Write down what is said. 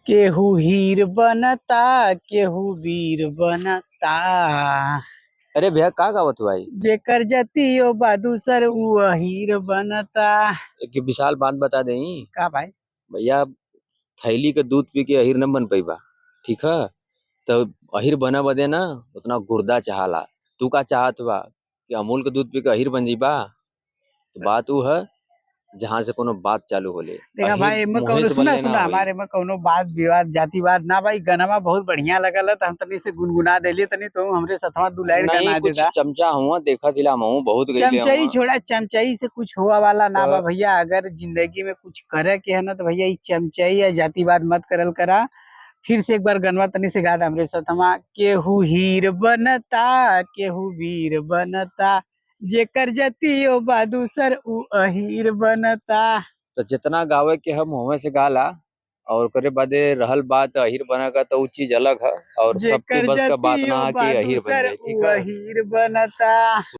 केहू हीर बनता, केहू वीर बनता। अरे भैया, का गावत भाई? जेकर जतियो बा दूसर उ अहीर बनता। एक विशाल बात बता देई। का भाई? भैया, थैली के दूध पी के अहीर न बन पईबा, ठीक है? तो अहीर बना बदे ना उतना गुर्दा चाहला। तू का चाहत बा कि अमूल के दूध पी के अहीर बन जइबा? तो बात ऊ है जहाँ से कोनो बात चालू होले। देखा अहीर भाई, एमे मुंहे कौनो से सुना बनले ना सुना होई। हमारे में कौनो बात विवाद जातिवाद ना भाई। गनमा बहुत बढ़िया लगल है त हम तनी से गुनगुना देली तनी तो हमरे सथवा दू लाइन नहीं, गना कुछ देता। चमचा हुआ देखा जिला महू बहुत गईले चमचई हुआ। छोड़ा, चमचई से कुछ हुआ वाला ना बा तो भैया। अगर जिंदगी में कुछ करे के है ना तो भैया ई चमचई या जातिवाद मत करल करा। फिर से एक बार गनवा तनी से गा दे हमरे सथवा। केहू हीर बनता, केहू वीर बनता, जेकर जतियो बा दूसर उ अहीर बनता। तो जितना गावे के हम मुँहे से गाला और ओकरे बादे रहल बात अहीर बने का, तो ऊ चीज अलग है और सबके जेकर बस का बात जतियो ना है बा कि अहीर बन दूसर जाए, ठीक उ है? अहीर बनता।